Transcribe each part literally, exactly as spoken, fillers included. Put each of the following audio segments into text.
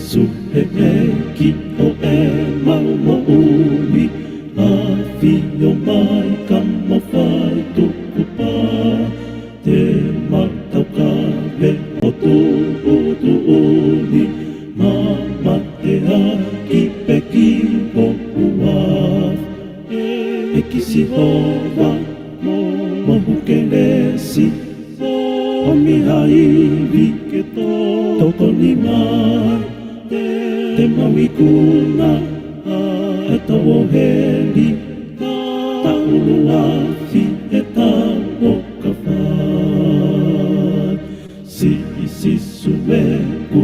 Sīsū ʻEiki ʻo ʻemau moʻui, ʻafio mai ka mau fai tukupā. Te mau taukave ʻo tuʻutuʻuni, mamateʻaki pē ki ho huafa. ʻEiki Sihova, mohu kelesi, ʻomi ha ivi ke tokoni mai. Te mau ikuna ʻa e tau ʻo heli, taʻu ʻuluafi ʻe taʻu ʻo ka fai. Siʻi Sīsū ʻoku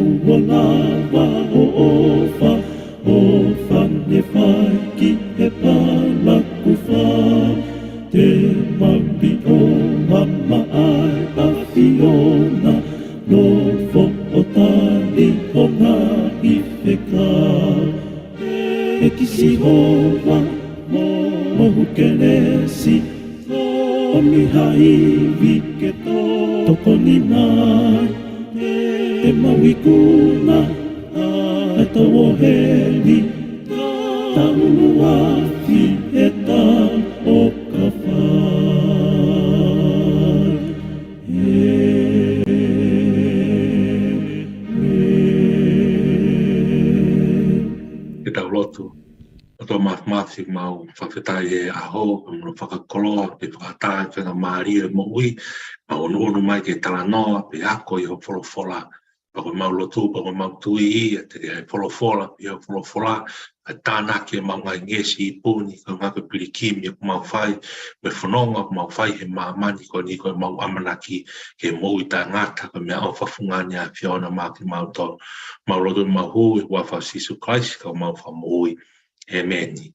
lava ʻo ʻofa, ʻofa ne fai ki he palakufa. Te mau ʻilo ʻa e maʻa ʻa e ʻAfiona, nofo ʻo tali ho ngaahi fekau. ʻEiki Sihova, mohu kelesi, ʻomi ha ivi ke tokoni mai. Te mau ikuna ʻa e tau ʻo heli, taʻu ʻuluafi ʻe taʻu ʻo ka fai. Ke tau lotu. ʻOtua Māfimafi, mau fakafetaʻi he ʻaho, mau fakakoloa, ke fakataha, faingamālie moʻui, mau ʻunuʻunu mai ke talanoa, pe ako ʻi ho folofola, pea ko ʻemau lotu, pea ko ʻemau tui ia, te ke ʻai folofola, pea folofola, ʻa e tānaki ʻemau ngaahi ngeʻesi ipu ni, ko e ngaahi pilikimi ʻoku mau fai, mo e fononga ʻoku mau fai he māmani ko eni ko ʻemau ʻamanaki ke moʻui taʻengata, ko e meʻaʻofa fungani ʻa e ʻAfiona maʻa kimautolu. Mau lotu mau hū, ʻi he huafa ʻo Sīsū Kalaisi, ko homau Fakamoʻui. ʻĒmeni.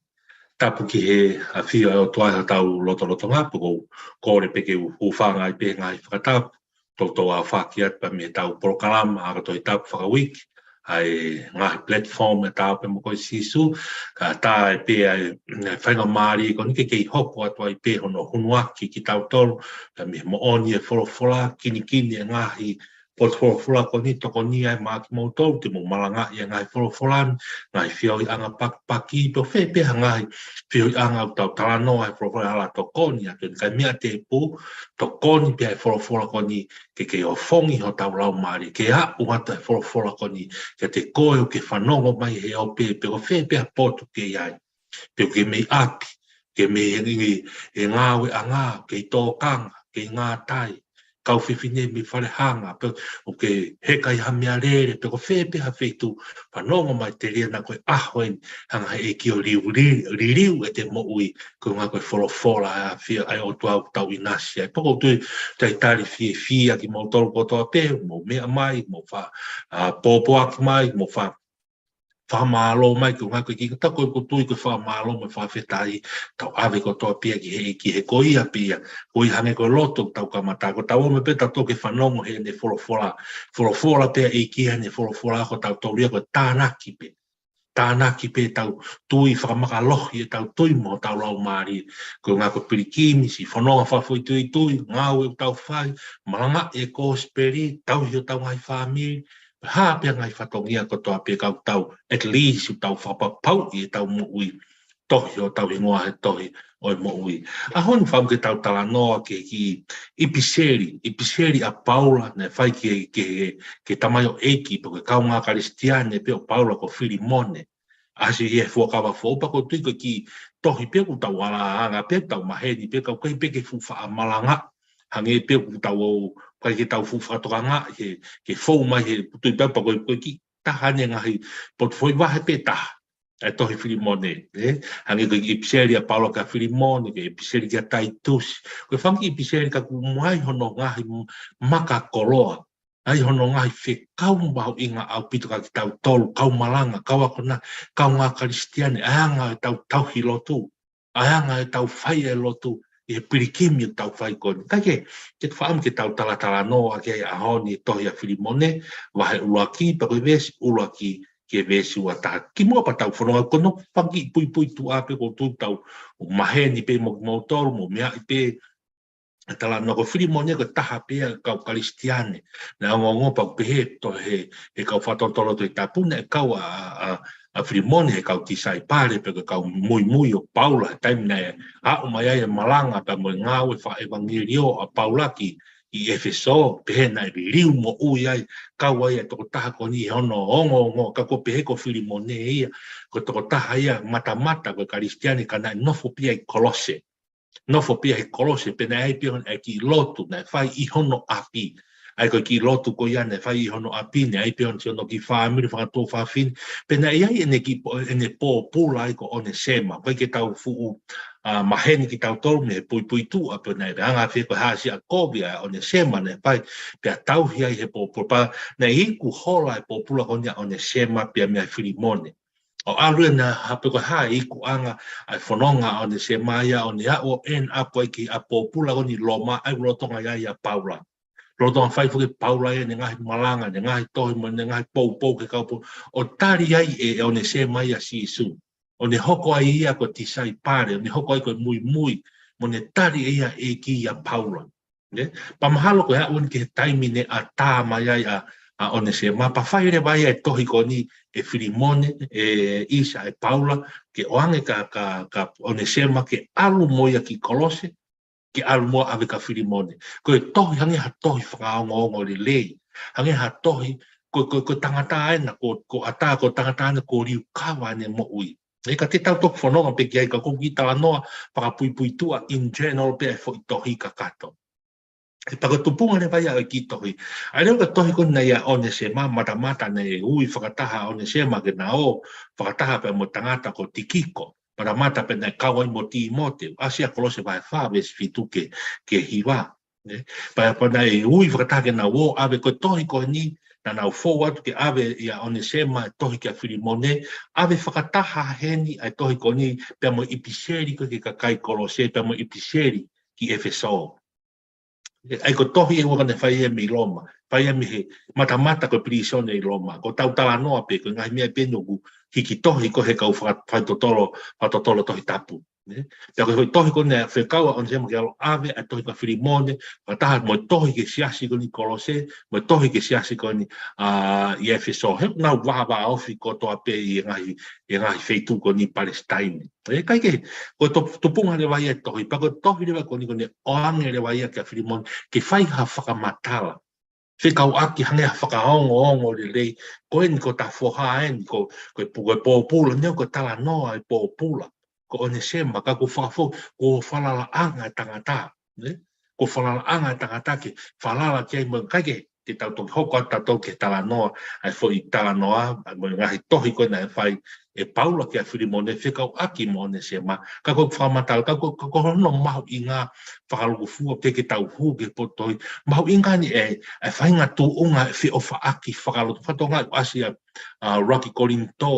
Tapu ki he ʻafio ʻa e ʻOtua ʻi hotau lotolotonga, pea ʻoku ou kole pē ke u hūfanga ai pē he ngaahi fakatapu, toutou ʻafaki atu pē mei heʻetau polokalama ako Tohi Tapu fakauike, ʻa e ngaahi platform ʻa e Ta ō pē mo koe Sīsū, kae ʻatā ai pē ʻa e faingamālie ko eni ke kei hoko atu ai pē hono hunuaki kitautolu, pea mei he moʻoni ʻa e folofola, kinikini ʻa e ngaahi potu folofola ko eni, tokoni ai maʻa kimoutolu, te mou malangaʻi ʻa e ngaahi folofola ni, ngaahi feohiʻanga pakipaki, pe ko e fē pē ha ngaahi feohiʻanga ʻoku tau talanoa he folofola, ʻe ala tokoni atu eni, kae meʻa tēpū, tokoni pē ʻa e folofola ko eni ke, ke ofongi hotau laumālie, ke aʻu atu ʻa e folofola ko eni kiate koe ʻoku ke fanongo mai he ʻaho pē, pe ko e fē pē ha potu ʻoku ke ʻi ai, pe ʻoku ke mei ʻapi, ke mei he, he, he ngāueʻanga, ke ʻi tōkanga, ke ʻi ngātai, kau fefine mei falehanga, pe ʻoku ke heka ʻi ha meʻalele, pe ko e fē pē ha feituʻu, fanongo mai telia naʻa ko e ʻaho eni, hanga he ʻEiki ʻo liu, li-, liliu ʻete moʻui, koeʻuhi ko e folofola ʻa e ʻAfio, ʻa e ʻOtua ʻoku tau ʻinasi ai. Pea ʻoku ou tui, talitali fiefia kimoutolu kotoa pē, mou meʻa mai, mou fa-, ʻa, pōpoaki mai, mou fa-, fakamālō mai, koeʻuhi ko e kiʻi kata ko ē ʻoku ou tui ko e fakamālō mo e fakafetaʻi, tau ʻave kotoa pē ia ki he ʻEiki he ko ia pē ia, ko ia hangē ko e lotu ʻoku tau kamata, ko ʻetau ō mai pē tautolu ke fanongo heʻene folofola, folofola pē ʻa e ʻEiki heʻene folofola ko tautolu ia ko e tānaki pē. Tānaki pē ʻetau tui, fakamālohi ʻetau tui mo hotau laumālie, koeʻuhi ko e pilikimi, siʻi fononga fakafoʻituitui, ngāue ʻoku tau fai, malangaʻi e kosipeli, tauhi hotau ngaahi fāmili, pe ko e hā pē ngaahi fatongia kotoa pē ʻoku tau, at least ʻoku tau fakapapauʻi ʻetau moʻui, tohi hotau hingoa he tohi ʻo e moʻui. ʻAho ni fakaʻamu ke tau talanoa ki he kiʻi ʻipiseli, ʻipiseli ʻa Paula, naʻe fai ki he, ki he, ki he tamaioʻeiki, pe ko e kaungā Kalisitiane pē ʻo Paula ko Filimone. ʻAsi ia he Fuakava Foʻou, pea ʻoku ou tui ko e kiʻi tohi pē ʻoku tau ala anga pē, tau maheni pē, ka ʻoku ʻikai pē ke fuʻu faʻa malangaʻi. Hangē pē ʻoku tau ō, ʻikai ke tau fuʻu fakatokangaʻi he, ke fou mai he putu i papa ko e, ko e kiʻi taha ʻeni e ngaahi potu foʻi vahe pē taha ʻa e tohi Filimone, ē? Hangē ko e ʻipiseli ʻa Paula kia Filimone, ko e ʻipiseli kia Taitusi, ko e fanga kiʻi ʻipiseli ka ʻoku ʻomai hono ngaahi m-, makakoloa, ʻa ia hono ngaahi fekau mahuʻinga ʻaupito kia kitautolu, kau malanga, kau akonaki, kaungā Kalisitiane, ʻa e anga ʻetau tauhi lotu, ʻa e anga ʻetau fai e lotu ʻi he pilikimi ʻoku tau fai ko eni. Kae kehe, ke fakaʻamu ke tau talatalanoa ki ai he ʻaho ni he tohi ʻa Filimone, vahe ʻuluaki, pea ko e veesi ʻuluaki ki he veesi ua taha. Kimuʻa pea tau fononga, ko hono fanga kiʻi puipuituʻa pē ʻoku ou tui ʻoku tau maheni pē mo kimoutolu, mou meaʻi pē, ʻE tala noa ko Filimone ko e taha pē ia e kau Kalisitiane. Naʻe ongoongo pau pehē ʻe he, he kau fakatotolo Tohi Tapu naʻe kau ʻa, ʻa, ʻa Filimone he kau tisaipale pe ko e kau muimui ʻo Paula he taimi naʻe aʻu mai ai e malanga pea mo e ngāue fakaʻevangeliō ʻa Paula ki, ki ʻEfesō, pehē naʻe liliu moʻui ai, kau ai e tokotaha ko eni ʻi hono ongoongo, ka ko e pehē ko Filimone ia, ko e tokotaha ia matamata ko e Kalisitiane ka naʻe nofo pē ia ʻi Kolose. Nofo pē ia he Kolose, pea naʻe ʻi ai pē ia hono kiʻi lotu naʻe fai ʻi hono ʻapi. ʻA ia ko e kiʻi lotu ko ia naʻe fai ʻi hono ʻapi, naʻe ʻi ai pē ia hono, hono kiʻi fāmili fakatuofāfine, pea naʻe ʻi ai ʻene kiʻi pō-, ʻene pōpula ai ko ʻOnesema. ʻOku ʻikai ke tau fuʻu, ʻa, maheni kitautolu mei he puipuituʻa pe naʻe anga fē ko e hā siʻa kovi ʻa ʻOnesema naʻe fai, pea tauhi ai he pōpula. Pea naʻe iku hola e pōpula ko eni ʻa ʻOnesema pea meia Filimone. ʻO ʻalu ena ha pe ko e hā e ikuʻanga ʻa e fononga ʻa ʻOnesema ia ʻo ne aʻu ʻo end up ai ki he pōpula ko eni ʻi Loma, ʻa ia ʻoku lolotonga ʻi ai ʻa Paula. Lolotonga fai foki ʻe Paula ia ʻene ngaahi malanga, ʻene ngaahi tohi mo ʻene ngaahi poupou ki he kau pō-, ʻo tali ai ʻe, ʻe ʻOnesema ia ʻa Sīsū. ʻO ne hoko ai ia ko e tisaipale, ʻo ne hoko ai ko e muimui, mo ne tali ʻe ia e ʻEiki ʻia Paula. Ne? Pea mahalo ko e aʻu eni ki he taimi naʻe ʻatā mai ai ʻa, ʻa ʻOnesema, pea fai leva ia e tohi ko eni ʻe Filimone, ʻe ʻisa, ʻe Paula, ke ʻoange kia, kia, kia ʻOnesema ke ʻalu mo ia ki Kolose, ke ʻalu mo ia ʻo ʻave kia Filimone. Ko e tohi hangē ha tohi fakaongoongo lelei, hangē ha tohi, ko, ko, ko e tangata ena, ko, ko e ʻatā, ko e tangata ena kuo liukava ʻene moʻui. ʻE ka te tau toki fononga pē ki ai ka ko e kiʻi talanoa fakapuipuituʻa in general pē ʻa e foʻi tohi kakato. ʻE pea ko e tupunga leva ia ʻo e kiʻi tohi. ʻA ia leva ko e tohi ko eni ʻa ʻOnesema, matamata naʻe ui fakataha ʻa ʻOnesema ke na ō fakataha pea mo e tangata ko Tikiko. Matamata pē naʻe kau ai mo Tīmote, ʻasi ʻa Kolose vahe fā veesi fitu ki he, ki he hiva. Ne? Pea, pea naʻe ui fakataha ke na ō ʻave ko e tohi ko eni, naʻa nau fou atu ke ʻave ʻia ʻOnesema e tohi kia Filimone, ʻave fakataha heni ʻa e tohi ko eni, pea mo e ʻipiseli ko ē ki he kakai Kolose, pea mo e ʻipiseli ki ʻEfesō. ʻA ia ko e tohi ʻe ua ko ē naʻe fai ia mei Loma, fai ia mei he matamata ko e pilīsone ʻi Loma. Ko ʻetau talanoa pē, ko e ngaahi meʻa pē eni ʻoku hiki tohi ko ē he kau faka-, fakatotolo, fakatotolo Tohi Tapu. Ne? Pea ko e foʻi tohi ko eni naʻe fekau ʻa ʻOnesema ke ʻalu ʻo ʻave ʻa e tohi kia Filimone, fakataha mo e tohi ki he siasi ko eni Kolose, mo e tohi ki he siasi ko eni, ʻa, ʻi ʻEfesō. He naʻa nau vāvāofi kotoa pē ʻi he ngaahi, ʻi he ngaahi feituʻu ko eni Palesitaine. ʻE, kae kehe, ko e top-, tupunga leva ia e tohi, pea ko e tohi leva ko eni ko eni ʻoange leva ia kia Filimone, ke fai ha fakamatala. Fekauʻaki hangē ha fakaongoongo lelei, ko eni ko ʻeta foha eni, ko, ko e pu-, ko e pōpula, neongo ko e talanoa e pōpula. Ko ʻOnesema, ka ko e fakafo-, ko e falalaʻanga e tangata, ne? Ko e falalaʻanga e tangata ke falala ki ai mo e kae kehe, te tau toki hoko atu tautolu ki he talanoa, ʻa e foʻi talanoa, ʻa e mo e ngaahi tohi ko ē naʻe fai ʻe Paula kia Filimone fekauʻaki mo ʻOnesema, ka ko e fakamatala, ka ko, ka ko hono mahuʻinga fakalūkufua pē ke tau hū ki he potu tohi, mahuʻinga eni ʻa e, ʻa e faʻahinga tuʻunga e feʻofaʻaki fakalotu, fakatokangaʻi ʻoku ʻasi ʻa, ʻa, ʻuluaki Kolinitō,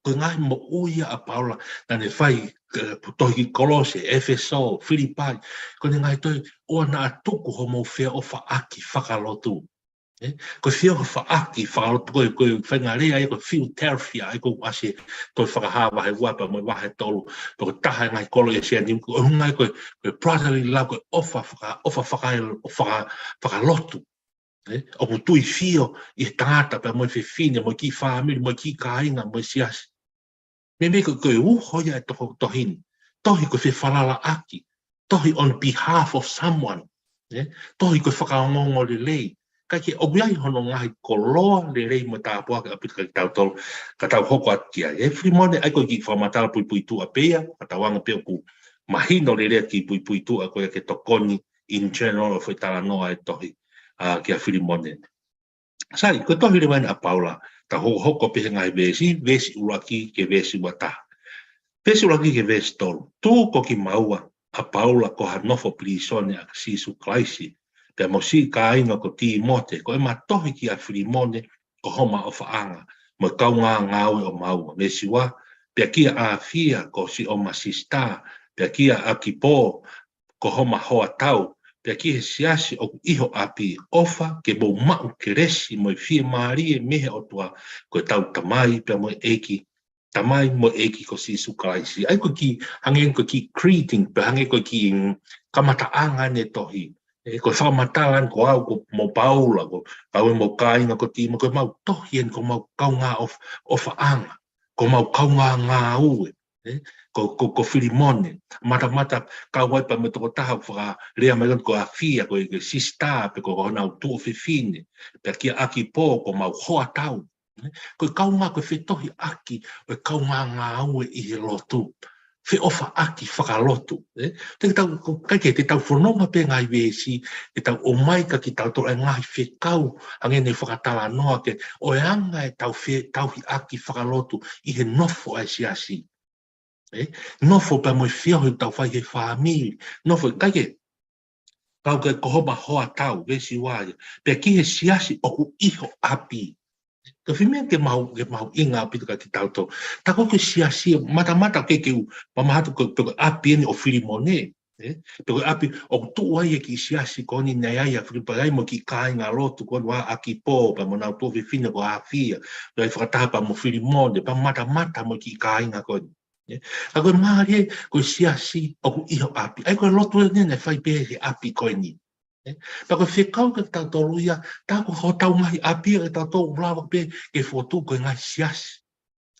ko e ngaahi moʻui ia ʻa Paula, naʻa ne fai, ʻa, tohi ki Kolose, ʻEfesō, Filipai, ko ʻene ngaahi tohi, ʻoua naʻa tuku hoʻomou feʻofaʻaki fakalotu. ʻE, ko e feʻofaʻaki fakalotu, ko e, ko e faʻahinga lea ia ko e Philadelphia, ʻa ia ko ē ʻoku ʻasi ʻi he tohi Fakahā vahe ua pea mo e vahe tolu, pea ko e taha e ngaahi kolo ʻi ʻĒsia Niu, ko e ʻuhinga ia ko e, ko e brotherly love, ko e ʻofa faka-, ʻofa faka-, ʻofa faka-, fakalotu. ʻE, ʻoku tuifio ʻi he tangata pea mo e fefine, mo e kiʻi fāmili, mo e kiʻi kāinga, mo e siasi. Meimei ko, ko e uho ia e tohi, tohi ni. Tohi ko e fefalalaʻaki. Tohi on behalf of someone. ʻE, tohi ko e fakaongoongo lelei. Kae kehe ʻoku ʻi ai hono ngaahi koloa lelei mo tāpuaki ʻaupito kia kitautolu, ka tau hoko atu ki ai. ʻE Filimone, ʻa ia ko e kiʻi fakamatala puipuituʻa pē ia, ka tau anga pē ʻoku mahino lelei e kiʻi puipuituʻa ko ia ke tokoni in general ʻo e foʻi talanoa e tohi, ʻa, kia Filimone. Sai, ko e tohi leva eni ʻa Paula, tau hokohoko pē he ngaahi veesi, veesi ʻuluaki ki he veesi ua taha. Veesi ʻuluaki ki he veesi tolu. Tuku kimaua, ʻa Paula ko ha nofo pilīsone ʻa Sīsū Kalaisi, pea mo siʻi kāinga ko Tīmote, ko ʻema tohi kia Filimone, ko homa ʻofaʻanga, mo e kaungā ngāue ʻo maua. Veesi ua, pea kia ʻAfia, ko siʻoma sisitā, pea kia ʻAkipō, ko homa hoa tau, pea ki he siasi ʻoku ʻi ho ʻapi, ʻofa ke mou maʻu kelesi mo e fiemālie mei he ʻOtua, ko ʻetau Tamai pea mo e ʻEiki Tamai mo e ʻEiki ko Sīsū Kalaisi. ʻA ia ko e kiʻi, hangē ko e kiʻi greeting, pe hangē ko e kiʻi, mm, kamataʻanga ʻene tohi. ʻE, ko e fakamatala eni ko au, ko mo Paula, ko, kau ai mo e kāinga ko Tīmote, ko ʻemau tohi eni ko ʻemau kaungā ʻof-, ʻofaʻanga, ko ʻemau kaungā ngāue, ʻe, ko, ko, ko Filimone, matamata kau ai pea mo e tokotaha ʻoku fakalea mai ko ē ko ʻAfia, ko e, ko e sisitā, pe ko honau tuofefine, pea kia ʻAkipō, ko ʻemau hoatau, ʻe, ko e kaungā ko e fetohiʻaki ʻo e kaungā ngāue ʻi he lotu. Feʻofaʻaki fakalotu, ʻe? Te tau, ko, ʻikai ke te tau fononga pē ngaahi veesi, te tau ʻomai kia kitautolu e ngaahi fekau, hangē ne fakatalanoa ki ai, ʻo e anga ʻetau fe-, tauhiʻaki fakalotu ʻi he nofo ʻa e siasi. ʻE? Nofo pea mo e feohi ʻoku tau fai he fāmili. Nofo ʻikai ke kau ke ko homa hoatau, veesi ua ia. Pea ki he siasi ʻoku ʻi ho ʻapi. Ko e fuʻu meʻa ke mahu, ke mahuʻinga ʻaupito kia kitautolu. Tā ko e siasi, matamata ke ke u, mamaha atu ko, ko e ʻapi eni ʻo Filimone, ʻe? Pe ko e ʻapi ʻoku tuʻu ai e kiʻi siasi ko eni naʻe ʻi ai ʻa Filipai ai mo e kiʻi kāinga lotu ko eni ʻa ʻAkipō, pea mo honau tuofefine ko ʻAfia, pea ʻi ai fakataha pea mo Filimone, pea matamata mo e kiʻi kāinga ko eni. ʻE, ka ko e mālie, ko e siasi ʻoku ʻi ho ʻapi. ʻA ia ko e lotu eni naʻe fai pē he ʻapi ko eni. ʻE, pea ko e fekau kia kitautolu ia, tā ko hotau ngaahi ʻapi ʻa kitautolu ʻoku lava pē ke fotu ko e ngaahi siasi.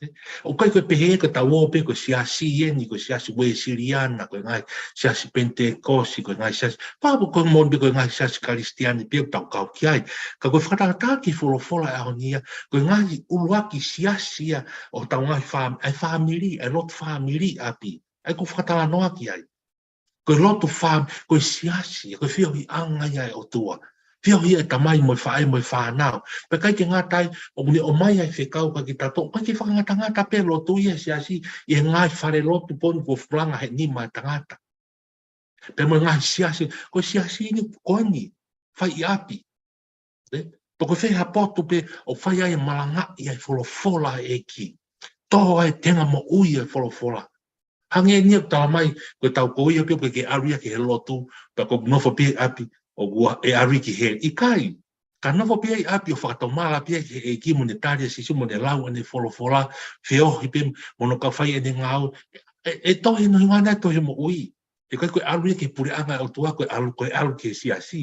ʻE, ʻoku ʻikai ko e pehē ke tau ō pē ko e siasi eni, ko e siasi Uēsiliana, ko e ngaahi siasi Penitekosi, ko e ngaahi siasi, pea ko e moʻoni pē ko e ngaahi siasi Kalisitiane pē ʻoku tau kau ki ai. Ka ko e fakatātā ki he folofola ʻaho ni ia, ko e ngaahi ʻuluaki siasi ia ʻo hotau ngaahi fām-, ʻa e fāmili, ʻa e lotu fāmili ʻapi. ʻA ia ʻoku fakatalanoa ki ai. Ko e lotu fām-, ko e siasi, ko e feohiʻanga ia ʻa e ʻOtua. Feohi ʻa e tamai mo e faʻē mo e fānau. Pea ʻikai ke ngata ai, ʻoku ne ʻomai ʻa e fekau kia kitautolu, ʻikai ke fakangatangata pē lotu ia he siasi, ʻi he ngaahi fale lotu pē eni kuo fulanga he nima ʻa e tangata. Pea mo e ngaahi siasi, ko e siasi eni ko eni, fai ʻi ʻapi. ʻE? Pe ko fē ha potu pē ʻoku fai ai e malangaʻi ʻa e folofola ʻa e ʻEiki. Toho ai e tenga moʻui ʻa e folofola. Hangē ni ʻoku tala mai, ko e tau ko ia pē ʻoku ke ʻalu ia ki he lotu, pea ko e nofo pē ʻi ʻapi, ʻoku ʻe ʻalu ki heli. ʻIkai, ka nofo pē ʻi ʻapi ʻo fakatomala pē ki he ʻEiki mo ne tali ʻa Sīsū mo ne lau ʻene folofola, feohi pē mo hono kau fai ʻene ngāue, ʻe, ʻe tohi no hingana ʻe tohi moʻui. ʻIkai ko e ʻalu ia ki he puleʻanga ʻo e ʻOtua, ko e ʻalu, ko e ʻalu ki he siasi.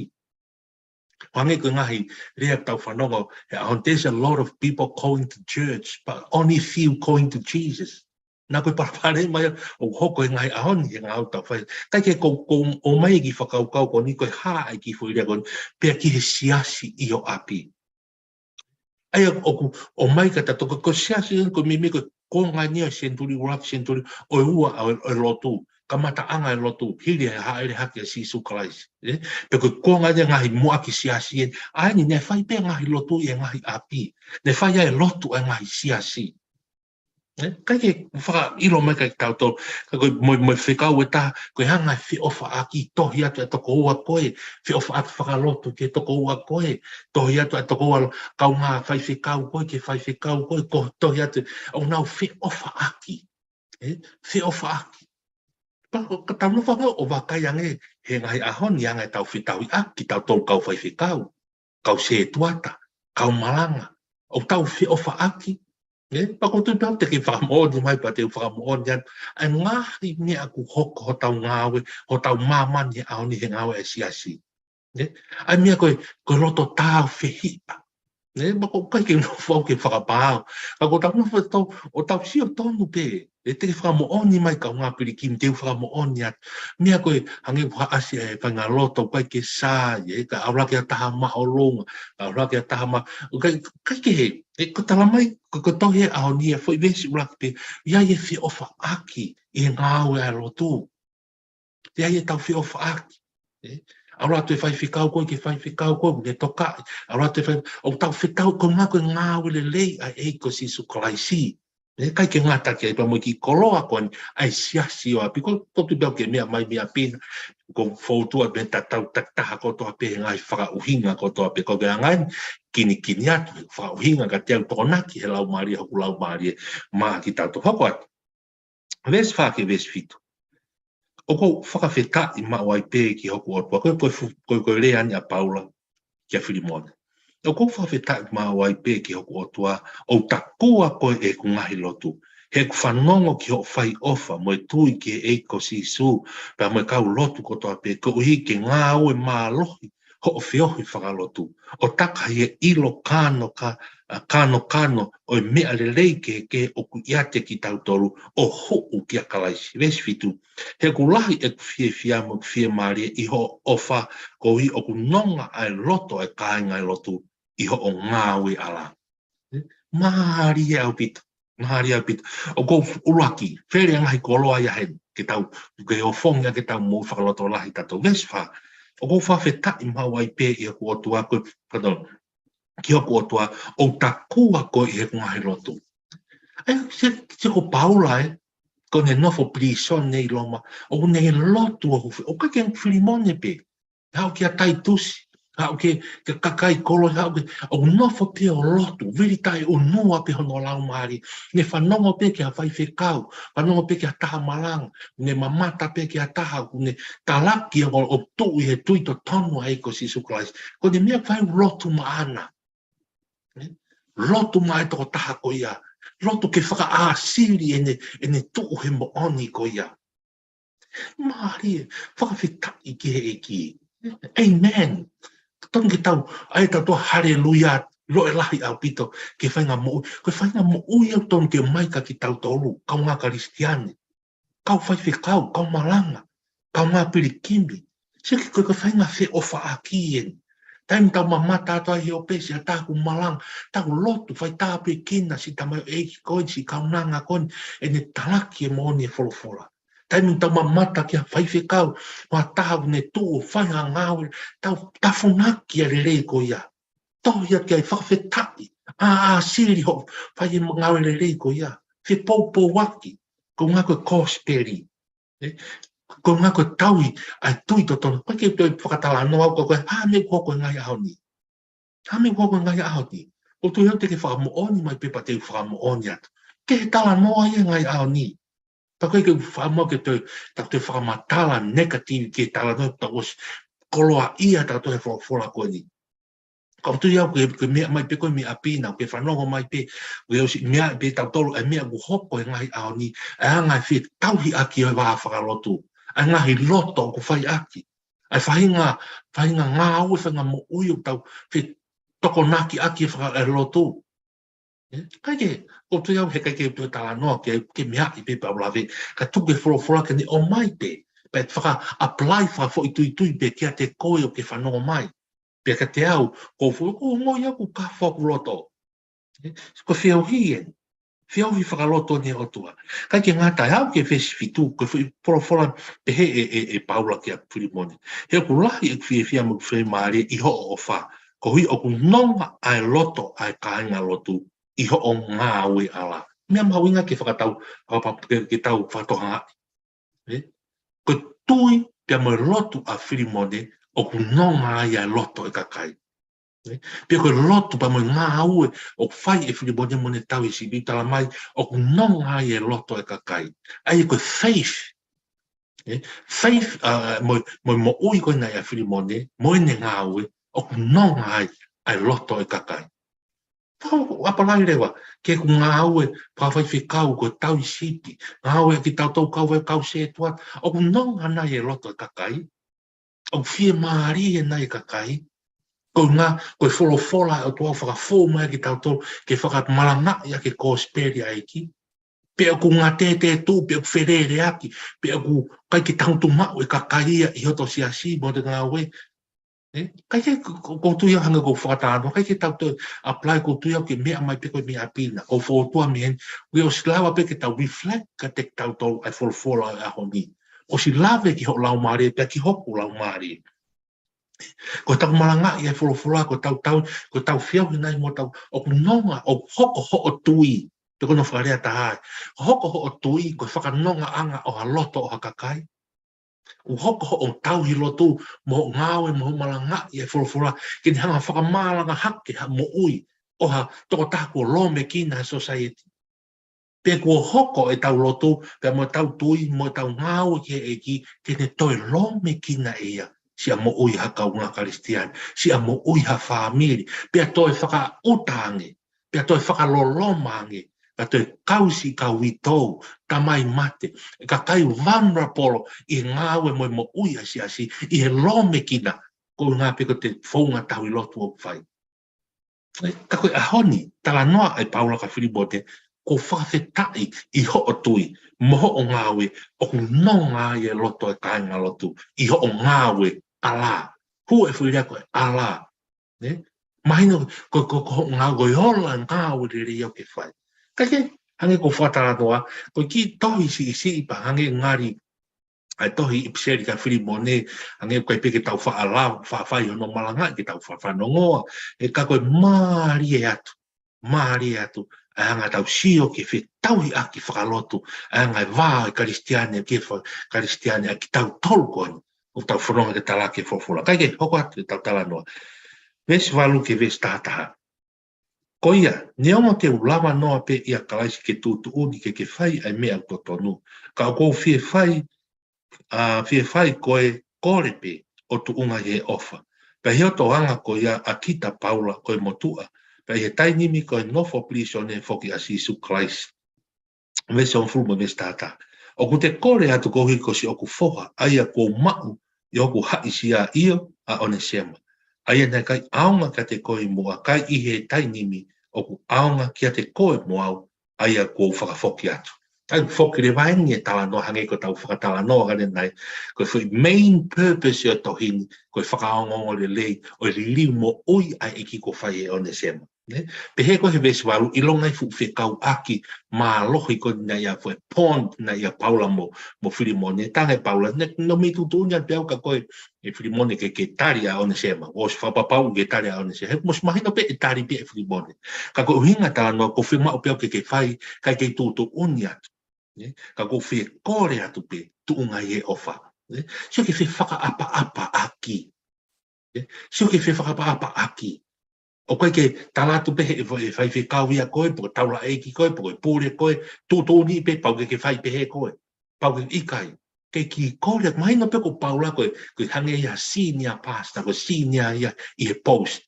Hangē ko e ngaahi lea ʻoku tau fanongo, he ʻaho ni, there's a lot of people going to church, but only few going to Jesus. Naʻa ko e palopalema ia ʻoku hoko he ngaahi ʻaho ni he ngāue ʻoku tau fai. ʻIkai ke ko, ko ʻomai e kiʻi fakakaukau ko eni ko e hā ʻa e kiʻi foʻi lea ko eni, pea ki he siasi ʻi ho ʻapi. ʻA ia ʻoku ʻomai kia kitautolu ko e siasi ko e meimei ko e konga eni ʻo e senituli, ʻuluaki senituli ʻo e ua ʻo e, ʻo e lotu. Kamataʻanga ʻo e lotu, hili e hāʻele hake ʻa Sīsū Kalaisi. ʻE? Pea ko e konga eni e ngaahi muʻaki siasi eni. ʻA eni, naʻe fai pē ngaahi lotu ʻi he ngaahi ʻapi. Naʻe fai ai e lotu ʻa e ngaahi siasi. ʻE? ʻIkai ke fakaʻilo mai kia kitautolu. Ka ko e mo, mo e fekau ʻe taha, ko e anga e feʻofaʻaki, tohi atu e tokoua ko ē, feʻofaʻaki fakalotu ki he tokoua ko ē, tohi atu e tokoua kaungā faifekau ko ē, ki he faifekau ko ē, ko e tohi atu, ʻoku nau feʻofaʻaki. ʻE? Feʻofaʻaki. Pea ko, ka tau nofo ange ʻo vakai ange, he ngaahi ʻaho ni anga ʻetau fetauhiʻaki, kitautolu kau faifekau, kau sētuata, kau malanga, ʻoku tau feʻofaʻaki. ʻE? Pea ko e tuʻu pē au te ke fakamoʻoni mai pea te u fakamoʻoni atu. ʻA e ngaahi meʻa ʻoku hoko hotau ngāue, hotau māmani he ʻaho ni he ngāue ʻa e siasi. ʻE? ʻA e meʻa ko e, ko e loto tāufehiʻa. ʻE? Pea ko e ʻikai ke nofo au ke fakapapau. Ka ko e tau nofo tau, ʻo tau sio tonu pē. ʻE te ke fakamoʻoni mai kaungā pilikimi, te u fakamoʻoni atu. Meʻa ko e, hangē ko ha ʻasi e faʻahinga loto, ʻikai ke sai, ʻe ka ʻalu hake ha taha māʻolunga, ka ʻalu hake ha taha mā-, ʻikai, ʻikai ke he, ʻe ko e tala mai, ko, ko e tohi he ʻaho ni, e foʻi veesi ʻuluaki pē, ʻi ai e feʻofaʻaki, ʻi he ngāue ʻa e lotu. ʻI ai ʻetau feʻofaʻaki. ʻE? ʻAlu atu e faifekau ko ē, ki he faifekau ko ē, ʻoku ne tokaʻi. ʻAlu atu e fai, ʻoku tau fetau, ko e ngā-, ko e ngāue lelei ʻa e ʻEiki ko Sīsū Kalaisi. ʻE? ʻIkai ke ngata ki ai pea mo e kiʻi koloa ko eni, ʻa e siasi ʻo ʻapi ko, ko e tuʻu pē au ke meʻa mai meʻa pē na, ko e fōtunga pē tatau takitaha kotoa pē he ngaahi fakaʻuhinga kotoa pē ko e anga eni, kinikini atu, he fakaʻuhinga kiate au Tokonaki he Laumālie, hoku laumālie, maʻa kitautolu hoko atu. Veesi fā ki he veesi fitu. ʻOku ou fakafetaʻi maʻu ai pē ki hoku ʻOtua. Ko e, ko e fu-, ko e, ko e lea eni ʻa Paula kia Filimone. ʻOku ou fakafetaʻi maʻu ai pē ki hoku ʻOtua, ʻo takua ko ē ʻeku ngaahi lotu He ʻoku fanongo ki hoʻo fai ʻofa mo e tui ki he ʻEiki ko Sīsū, pea mo e kau lotu kotoa pē, koeʻuhi ke ngāue mālohi hoʻo feohi fakalotu, ʻo taka ʻi he ʻilo kano ka, ʻa, kanokano ʻo e meʻa lelei kehekehe ʻoku ʻiate kitautolu ʻo hū kia Kalaisi. Veesi fitu. He ʻoku lahi ʻeku fiefia mo ʻeku fiemālie ʻi hoʻo ʻofa, koeʻuhi ʻoku nonga ʻa e loto ʻa e kāinga ʻo e lotu ʻi hoʻo ngāue ʻa e ʻAlo. Mālie ʻaupito. Mālie ʻaupito. ʻOku ou ʻuluaki, fele ʻa e ngaahi koloa ia heni, ke tau, ke ofongi ʻa ke tau moʻui fakalotolahi tautolu. Veesi fā. ʻOku ou fakafetaʻi maʻu ai pē ʻi hoku ʻOtua ko, pardon, ki hoku ʻOtua, ʻo takua koe ʻi heʻeku ngaahi lotu. ʻAi, se, se ko Paula, ē, ko ʻene nofo pilīsone ʻi Loma, ʻoku ne lotu ʻoku fai, ʻoku ʻikai ke Filimone pē. Haʻu kia Taitusi, haʻu ki he, ki he kakai Kolose, haʻu ki he, ʻoku nofo pē ʻo lotu, vili taʻeʻunua pē hono laumālie. Ne fanongo pē ki ha faifekau, fanongo pē ki ha taha malanga, ne mamata pē ki ha taha, ʻoku ne talaki ʻo, ʻo tuʻu ʻi he tui totonu ʻa e ʻEiki ko Sīsū Kalaisi. Ko ʻene meʻa fai lotu maʻana. Lotu maʻa e tokotaha ko ia. Lotu ke fakaʻāsili ʻene, ʻene tuʻu he moʻoni ko ia. Mālie, fakafetaʻi ki he ʻEiki. ʻĒmeni. Tonu ke tau, ʻai tautolu haleluia, loʻe lahi ʻaupito, ke fainga moʻui. Ko e fainga moʻui ʻoku tonu ke ʻomai kia kitautolu, kaungā Kalisitiane, kau faifekau, kau malanga, kaungā pilikimi. Sio ki he ko e fainga feʻofaʻaki eni. Taimi tau mamata atu ai he ʻope, siʻi taha ʻoku malanga, tau lotu, fai tāpuekina siʻi tamaioʻeiki ko eni, siʻi kaunanga ko eni, ʻene talaki e moʻoni e folofola. Taimi tau mamata ki ha faifekau, mo ha taha ʻoku ne tuʻu ʻo fai ha ngāue, tau tafunaki ʻa e lelei ko ia. Tohi atu ai, fakafetaʻi, ʻāsili hoʻo fai e ngāue lelei ko ia. Fepoupouaki, ko e ngaahi ko e kosipeli. Ē? Ko e ngaahi ko e tauhi ʻa e tui totonu. ʻOku ʻikai ke toe fakatalanoa au ko e hā e meʻa ʻoku hoko he ngaahi ʻaho ni. Hā e meʻa ʻoku hoko he ngaahi ʻaho ni. ʻOku ou tui au te ke fakamoʻoni mai pē pea te u fakamoʻoni atu. Ke he talanoa ia he ngaahi ʻaho ni. Pea ʻoku ʻikai ke u faʻa mau ke toe, tau toe fakamatala negative ke talanoa tau ʻosi koloaʻia tautolu he folofola ko eni. Ka ʻoku ou tui au ke, ke meʻa mai pē ko e meʻa pina, ke fanongo mai pē, ke ʻosi meʻa pē tautolu, ʻa e meʻa ʻoku hoko he ngaahi ʻaho ni, ʻa e anga e fetauhiʻaki ʻo e vā fakalotu, ʻa e ngaahi loto ʻoku fai ʻaki, ʻa e faʻahinga, faʻahinga ngāue, faʻahinga moʻui ʻoku tau fetokonaki ʻaki e faka-, e lotu. Ē, ʻikai ke, ʻoku ou tui au he ʻikai ke toe talanoa ke, ke meʻa ʻi pē pau lave, ka tuku e folofola ke ne ʻomai pē, pea faka-apply fakafoʻituitui pē kiate koe ʻoku ke fanongo mai. Pea kiate au, ʻoku ou fo-, ʻoku ou ongoʻi au ʻoku kafo ʻeku loto. Ē, ko e feohi eni, feohi fakaloto ʻeni ʻa e ʻOtua. ʻIkai ke ngata ai, aʻu ki he veesi fitu, ko e foʻi folofola pehē ʻe, ʻe, ʻe Paula kia Filimone. He ʻoku lahi ʻeku fiefia mo ʻeku fiemālie ʻi hoʻo ʻofa, koeʻuhi ʻoku nonga ʻa e loto ʻa e kāinga lotu ʻi hoʻo ngāue ʻa e ʻAlo. Meʻa mahuʻinga ke fakatau, fakapa-, ke, ke tau fakatokangaʻi. Ē? Ko e tui pea mo e lotu ʻa Filimone ʻoku nonga ai ʻa e loto ʻo e kakai. Ē? Pea ko e lotu pea mo e ngāue ʻoku fai ʻe Filimone mo ʻene tauhi sipi, talamai ʻoku nonga ai e loto ʻo e kakai. ʻA ia ko e faith. Ē? Faith, ʻa, mo, mo e moʻui ko ena ʻa Filimone, mo ʻene ngāue, ʻoku nonga ai ʻa e loto ʻo e kakai. Tau apply leva, ki heʻeku ngāue fakafaifekau ko e tauhi sipi, ngāue ʻa kitautolu kau vai kau sētuata, ʻoku nonga nai e loto ʻo e kakai, ʻoku fiemālie nai e kakai, ko e ngā, ko e folofola ʻa e ʻOtua ʻoku fakafou mai kia kitautolu, ke fakamalangaʻi ʻaki e kosipeli ʻa e ʻEiki, pe ʻoku ngātetetu, pe ʻoku feleleaki, pe ʻoku ʻikai ke tangutu maʻu e kakai ia ʻi hoto siasi mo hoto ngāue. Ē? ʻIkai ke, ko, ko, ʻoku ou tui au hangē ko e fakatalanoa, ʻikai ke tau toe apply, ʻoku ou tui au ke meʻa mai pē ko e meʻa pina. ʻOku ou fōtunga mei heni, ʻoku ʻosi lava pē ke tau reflect kiate kitautolu ʻa e folofola ʻo e ʻaho ni. ʻOsi lave ki hoʻo laumālie, pea ki hoku laumālie. Ko ʻetau malangaʻi e folofola, ko ʻetau tau, ko ʻetau feohi nai mo tau, ʻoku nonga, ʻoku hoko hoʻo tui, pe ko hono fakalea ʻe taha ai. ʻOku hoko hoʻo tui, ko e fakanongaʻanga ʻo ha loto ʻo ha kakai. ʻOku hoko hoʻo tauhi lotu, mo hoʻo ngāue, mo hoʻo malangaʻi e folofola, ke ne hanga ʻo fakamalanga hake ha moʻui ʻo ha tokotaha kuo lōmekina he society. Pe kuo hoko ʻetau lotu, pea mo ʻetau tui, mo ʻetau ngāue ki he ʻEiki, ke ne toe lōmekina ʻe ia siʻa moʻui ha kaungā Kalisitiane, siʻa moʻui ha fāmili, pea toe fakaʻuta ange, pea toe fakaloloma ange, ka toe kau siʻi kau uitou, tamai mate, ʻa e kakai vulnerable ʻi he ngāue mo e moʻui ʻa e siasi, ʻi he lōmekina, ko e ʻuhinga pē ko e founga tauhi lotu ʻoku fai. Ka ko e ʻaho ni, talanoa ʻa Paula kia Filimone, ko e fakafetaʻi ʻi hoʻo tui, mo hoʻo ngāue, ʻoku nonga ai e loto ʻa e kāingalotu, ʻi hoʻo ngāue, ʻalā. Hū e foʻi lea ko e ʻalā. Ne? Mahino, ko, ko, ko hoʻo ngāue, ko e ola ngāue lelei ʻoku ke fai. Ka ke, hangē ko e fakatalanoa, ko e kiʻi tohi siʻisiʻi pē hangē ngali, ʻa e tohi ʻipiseli kia Filimone, hangē ʻoku ʻikai pē ke tau faʻa lau, faʻa fai hono malangaʻi, ke tau faʻa fanongoa, ʻe ka ko e mālie atu, mālie atu, ʻa e anga ʻetau sio ki he fetauhiʻaki fakalotu, ʻa e anga e vā ʻo e Kalisitiane, ki he fa-, Kalisitiane, ʻa kitautolu ko eni, ʻoku tau fononga ke talaki e folofola. Kae ke hoko atu ʻetau talanoa. Veesi valu ki he veesi taha taha. Ko ia, neongo te u lava noa pē ʻia Kalaisi ke tuʻutuʻuni ke ke fai ʻa e meʻa ʻoku totonu. Ka ʻoku ou fie fai, ʻa, fie fai ko e kole pē ʻo tuʻunga ʻi he ʻofa. Pea ʻi he ʻotoʻanga ko ia ʻa kita Paula ko e motuʻa. Pea ʻi he taimi ni ko e nofo pilīsone foki ʻa Sīsū Kalaisi. Veesi hongofulu mo e veesi taha taha. ʻOku te kole atu koeʻuhi ko siʻoku foha, ʻa ia kuo u maʻu ʻi hoku haʻisia, ʻio, ʻa ʻOnesema. ʻA ia naʻe ʻikai ʻaonga kiate koe ʻi muʻa, ka ʻi he taimi ni ʻoku ʻaonga kiate koe mo au, ʻa ia kuo u fakafoki atu. ʻA ia foki leva eni e talanoa hangē ko ʻetau fakatalanoa ka ne nai, ko e foʻi main purpose ʻo e tohi ni, ko e fakaongoongo lelei, ʻo e liliu moʻui ʻa e ʻEiki kuo fai ʻe ʻOnesema. Ne? Pehē ko e he veesi valu, ʻilonga e fuʻu fekauʻaki mālohi ko eni naʻe ʻi ai, foʻi bond naʻe ʻi ai ʻa Paula mo, mo Filimone, talaange ʻe Paula, ne, nau mei tuʻutuʻuni atu pē au kia koe ʻe Filimone ke, ke tali ʻa ʻOnesema, ʻosi fakapapau ke tali ʻa ʻOnesema, he ʻoku mos mahino pē ʻe tali pē ʻe Filimone. Ka ko e ʻuhinga talanoa, ʻoku ou fiemaʻu pē au ke ke fai, kae kei tuʻutuʻuni atu. Ne? Ka ʻoku ou fie kole atu pē, tuʻunga ʻi he ʻofa. Ne? Sio ki he fefakaʻapaʻapaʻaki. Ne? Sio ki he fefakaʻapaʻapaʻaki. ʻOku ʻikai ke tala atu pē he, he faifekau ia koe, pe ko e taulaʻeiki koe, pe ko e pule koe, tuʻutuʻuni pē, pau ke ke fai pehē koe. Pau ke ʻikai. Ke kei kole, mahino pē ko Paula ko e, ko e hangē ia senior pastor, ko e senior ia ʻi he post.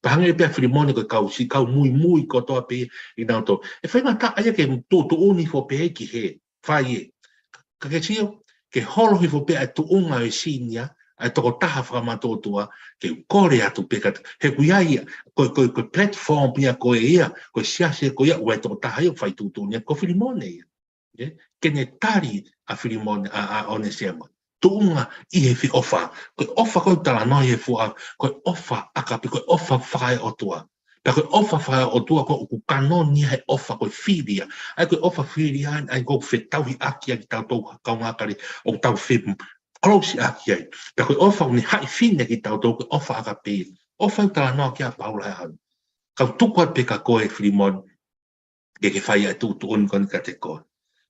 Pea hangē pē ʻa Filimone ko e kau siʻi kau muimui kotoa pē ʻi nautolu. ʻE faingataʻa ia ke tuʻutuʻuni hifo pē ki hē, fai ē. Ka ke sio, ke holo hifo pē ʻa e tuʻunga ʻo e senior, ʻa e tokotaha fakamātuʻotuʻa, ke kole atu pē ka, he ʻoku ʻi ai ia, ko e, ko e, ko e platform ia ko ē ia, ko e siasi ko ia, ʻoku ʻi ai e tokotaha ia, fai tuʻutuʻuni ia, ko Filimone ia. Ē? Ke ne tali ʻa Filimone, ʻa, ʻa ʻOnesema. Tuʻunga ʻi he feʻofa. Ko e ʻofa ko ē ʻoku talanoa ʻi he fuʻu, ko e ʻofa ʻakapē, ko e ʻofa fakaeʻotua. Pea ko e ʻofa fakaeʻotua ko ē ʻoku kanoni ia he ʻofa ko e filia. ʻA ia ko e ʻofa filia, ʻa ia ʻoku fetauhiʻaki ai kitautolu kaungā Kalisitiane, ʻoku tau fe close ʻaki ai. Pea ko e ʻofa ʻoku ne haʻi fine kitautolu ko e ʻofa ʻakapē. ʻOfa ʻoku talanoa ki ai ʻa Paula he ʻaho ni. Kau tuku atu pē kia koe Filimone, ke ke fai ʻa e tuʻutuʻuni ko eni kiate koe.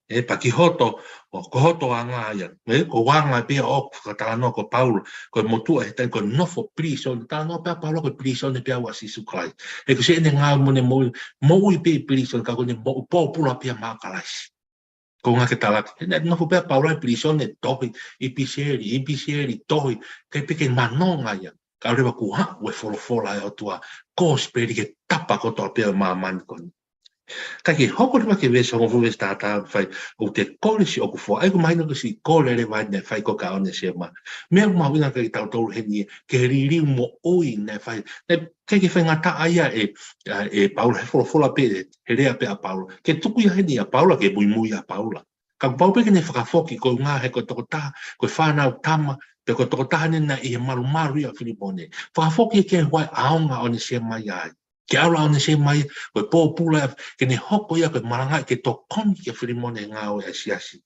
Ē, pea ki hoto, ʻo, ko hoto anga ia. Ē, ko e anga pē ʻoku fakatalanoa ko Paula, ko e motuʻa he taimi ko e nofo pilīsone, talanoa pē ʻa Paula ko e pilīsone pē au ʻa Sīsū Kalaisi. He ko siʻene ngāue mo ʻene moʻui, moʻui pē pilīsone, ka ko ʻene moʻui pōpula pē ia maʻa Kalaisi. Ko e ʻuhinga ke talaki. He naʻe nofo pē ʻa Paula ʻi pilīsone, tohi, ʻipiseli, ʻipiseli, tohi, kae pehē ke manonga ia. Kae ʻoua leva kuo haʻu e folofola ʻa e ʻOtua, kosipeli ke tapa kotoa pē ʻo māmani ko eni. Kae ke hoko leva ki he veesi hongofulu, veesi taha taha, fai, ʻoku te kole siʻoku foha, ʻa ia ʻoku mahino ko e siʻi kole leva naʻe fai ko ē kia ʻOnesema. Meʻa mahuʻinga kiate kitautolu heni, ki he liliu moʻui naʻe fai, naʻe ʻikai ke faingataʻa ia ʻe, ʻa, ʻe Paula, he folofola pē, he lea pē ʻa Paula. Ke tuku ia heni ʻa Paula, ke muimui ʻa Paula. Ka kuo pau pē ke ne fakafoki ko e ʻuhinga he ko e tokotaha, ko e fānau tama, pe ko e tokotaha eni naʻe ʻi he malumalu ia ʻo Filimone. Fakafoki ke huai ʻaonga ʻOnesema ia ai. Ke ʻalu ʻa ʻOnesema ia, ko e pōpula, ke ne hoko ia ko e malangaʻi ke tokoni kia Filimone he ngāue ʻa e siasi.